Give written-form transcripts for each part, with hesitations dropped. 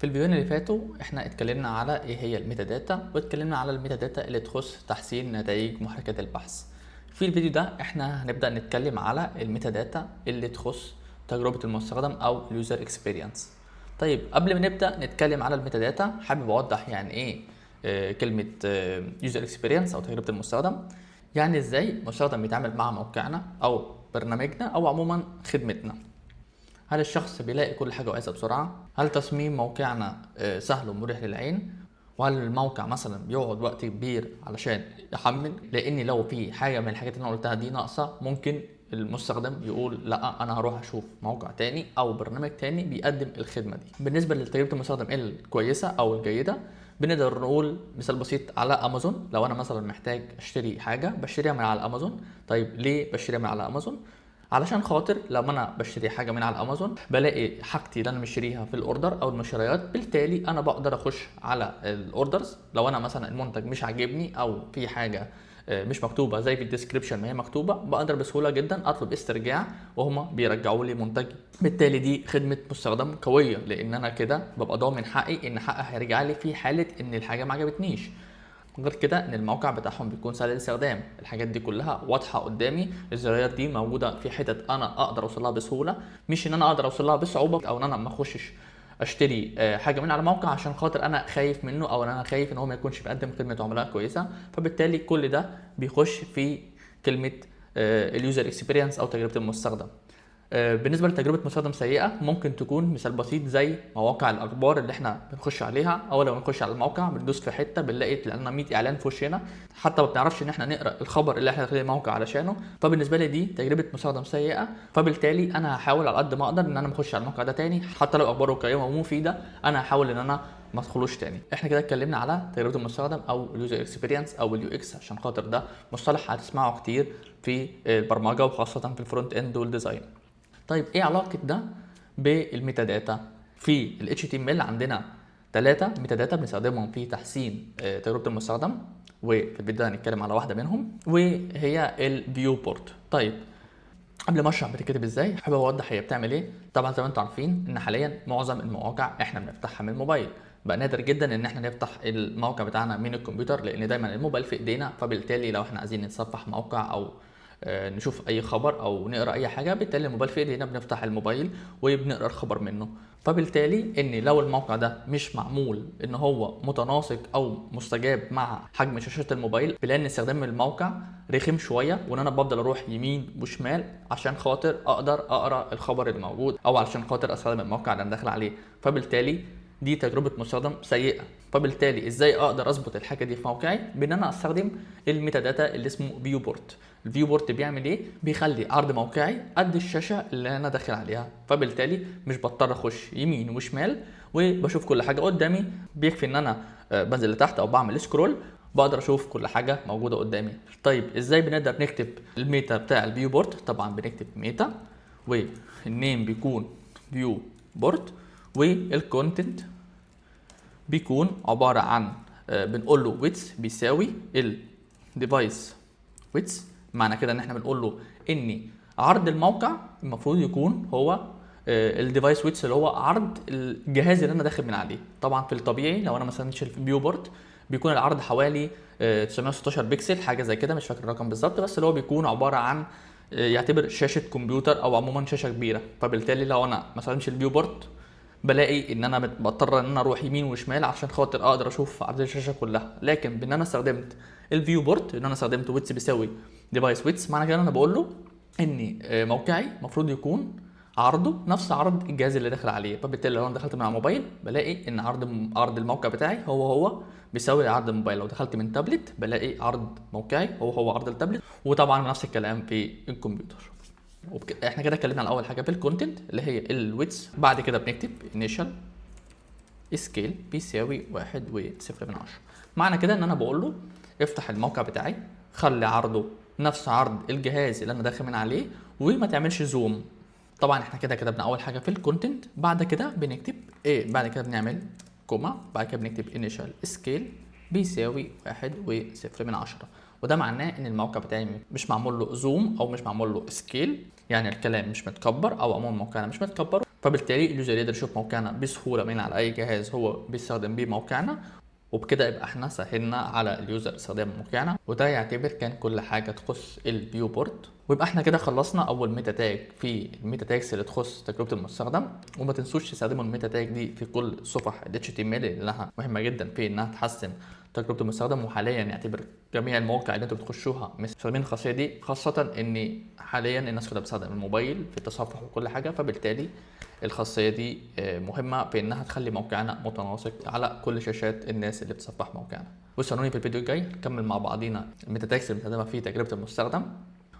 في الفيديوهين اللي فاتوا احنا اتكلمنا على ايه هي ال metadata، واتكلمنا على ال metadata اللي تخص تحسين نتائج محركات البحث. في الفيديو ده احنا هنبدأ نتكلم على ال metadata اللي تخص تجربة المستخدم او ال user experience. طيب قبل ما نبدأ نتكلم على ال metadata، حابب اوضح يعني ايه كلمة user experience او تجربة المستخدم. يعني ازاي المستخدم بيتعامل مع موقعنا او برنامجنا او عموما خدمتنا. هل الشخص بيلاقي كل حاجة وعايزها بسرعة؟ هل تصميم موقعنا سهل ومريح للعين؟ وهل الموقع مثلا بيقعد وقت كبير علشان يحمل؟ لان لو في حاجة من الحاجات اللي انا قلتها دي ناقصة، ممكن المستخدم يقول لا انا هروح اشوف موقع تاني او برنامج تاني بيقدم الخدمة دي. بالنسبة لتجربة المستخدم الكويسة او الجيدة، بنقدر نقول مثال بسيط على امازون. لو انا مثلا محتاج اشتري حاجة بشتريها من على امازون. طيب ليه بشتريها من على امازون؟ علشان خاطر لما انا بشتري حاجة من على امازون بلاقي حاجتي اللي انا مشتريها في ال order او المشتريات، بالتالي انا بقدر اخش على ال orders. لو انا مثلا المنتج مش عاجبني او في حاجة مش مكتوبة زي في ال description ما هي مكتوبة، بقدر بسهولة جدا اطلب استرجاع وهما بيرجعوا لي منتجي. بالتالي دي خدمة مستخدم قوية، لان انا كده ببقى ضامن حقي ان حقي هيرجع لي في حاله ان الحاجة ما عجبتنيش. غير كده ان الموقع بتاعهم بيكون سهل الاستخدام، الحاجات دي كلها واضحة قدامي، الزراير دي موجودة في حتت انا اقدر اوصلها بسهولة، مش ان انا اقدر اوصلها بصعوبة او ان انا ما اخشش اشتري حاجة من على موقع عشان خاطر انا خايف منه او ان انا خايف ان هو ما يكونش بيقدم خدمة عملاء كويسة. فبالتالي كل ده بيخش في كلمة ال user experience او تجربه المستخدم. بالنسبة لتجربة مستخدم سيئه، ممكن تكون مثال بسيط زي مواقع الاخبار اللي احنا بنخش عليها. اول لما نخش على الموقع بندوس في حتة بنلاقي طلع لنا 100 اعلان في وشنا، حتى ما بنعرفش ان احنا نقرا الخبر اللي احنا داخلين الموقع علشانه. فبالنسبه لي دي تجربه مستخدم سيئه، فبالتالي انا هحاول على قد ما اقدر ان انا ما اخش على الموقع ده تاني، حتى لو اخباره قيمة ومفيدة انا هحاول ان انا ما ادخلوش تاني. احنا كده اتكلمنا على تجربه المستخدم او ال user experience او ال UX، عشان خاطر ده مصطلح هتسمعه كتير في البرمجة وخاصة في ال front end وال design. طيب ايه علاقة ده بال metadata؟ في ال HTML عندنا 3 metadata بنستخدمهم في تحسين تجربة المستخدم، وفي الفيديو ده هنتكلم على واحدة منهم وهي ال viewport. طيب قبل ما اشرح بتتكتب ازاي، حابب اوضح هي بتعمل ايه. طبعا زي ما انتم عارفين ان حاليا معظم المواقع احنا بنفتحها من الموبايل، بقى نادر جدا ان احنا نفتح الموقع بتاعنا من الكمبيوتر، لان دايما الموبايل في ايدينا. فبالتالي لو احنا عايزين نتصفح موقع او نشوف اي خبر او نقرا اي حاجة، بالتالي الموبايل في ايدينا، بنفتح الموبايل وبنقرا الخبر منه. فبالتالي ان لو الموقع ده مش معمول ان هو متناسق او مستجاب مع حجم شاشة الموبايل، بلاقي ان استخدام الموقع رخم شوية، وان انا بفضل اروح يمين وشمال عشان خاطر اقدر اقرا الخبر اللي موجود او علشان خاطر استخدم الموقع اللي انا داخل عليه. فبالتالي دي تجربه مستخدم سيئه. فبالتالي ازاي اقدر اظبط الحاجة دي في موقعي؟ بان انا استخدم ال metadata اللي اسمه viewport. ال viewport بيعمل ايه؟ بيخلي عرض موقعي قد الشاشة اللي انا داخل عليها، فبالتالي مش بضطر اخش يمين وشمال وبشوف كل حاجة قدامي. بيكفي ان انا بنزل لتحت او بعمل scroll بقدر اشوف كل حاجة موجودة قدامي. طيب ازاي بنقدر نكتب ال meta بتاع ال viewport؟ طبعا بنكتب meta وال name بيكون viewport، وال content بيكون عبارة عن بنقول له width بيساوي ال device width. معنى كده ان احنا بنقول له ان عرض الموقع المفروض يكون هو ال device width اللي هو عرض الجهاز اللي انا داخل من عليه. طبعا في الطبيعي لو انا مثلا شلت viewport بيكون العرض حوالي 916 بكسل، حاجة زي كده، مش فاكر الرقم بالظبط، بس اللي هو بيكون عبارة عن يعتبر شاشة كمبيوتر او عموما شاشة كبيره. فبالتالي لو انا ما استخدمش ال viewport بلاقي ان انا بضطر ان انا اروح يمين وشمال عشان خاطر اقدر اشوف عرض الشاشة كلها. لكن بان انا استخدمت ال viewport، ان انا استخدمت width بيساوي device width، معنى كده ان انا بقول له ان موقعي المفروض يكون عرضه نفس عرض الجهاز اللي داخل عليه. فبالتالي لو انا دخلت من على الموبايل بلاقي ان عرض الموقع بتاعي هو هو بيساوي عرض الموبايل. لو دخلت من تابلت بلاقي عرض موقعي هو هو عرض التابلت، وطبعا نفس الكلام في الكمبيوتر. احنا كده اتكلمنا على اول حاجة في ال content اللي هي ال width. بعد كده بنكتب initial scale بيساوي 1.0. معنى كده ان انا بقول له افتح الموقع بتاعي، خلي عرضه نفس عرض الجهاز اللي انا داخل من عليه وما تعملش zoom. طبعا احنا كده كتبنا اول حاجة في ال content. بعد كده بنكتب ايه؟ بعد كده بنعمل comma، بعد كده بنكتب initial scale بيساوي 1.0، وده معناه ان الموقع بتاعي مش معمول له zoom او مش معمول له scale، يعني الكلام مش متكبر او عموما موقعنا مش متكبر. فبالتالي ال user يقدر يشوف موقعنا بسهولة من على اي جهاز هو بيستخدم بيه موقعنا، وبكده يبقى احنا سهلنا على ال user استخدام موقعنا. وده يعتبر كان كل حاجة تخص ال viewport. ويبقى احنا كده خلصنا اول meta tag في ال meta tags اللي تخص تجربه المستخدم. وما تنسوش تستخدموا ال meta tag دي في كل صفح ال HTML، لانها مهمة جدا في انها تحسن تجربه المستخدم. وحاليا يعتبر جميع المواقع اللي انتوا بتخشوها مستخدمين الخاصية دي، خاصة ان حاليا الناس كلها بتستخدم الموبايل في التصفح وكل حاجه، فبالتالي الخاصية دي مهمة في انها تخلي موقعنا متناسق على كل شاشات الناس اللي بتصفح موقعنا. واستنوني في الفيديو الجاي نكمل مع بعضينا ال meta tags اللي بنستخدمها في تجربه المستخدم،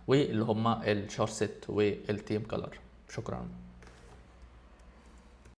واللي هما ال charset وال theme color. شكرا.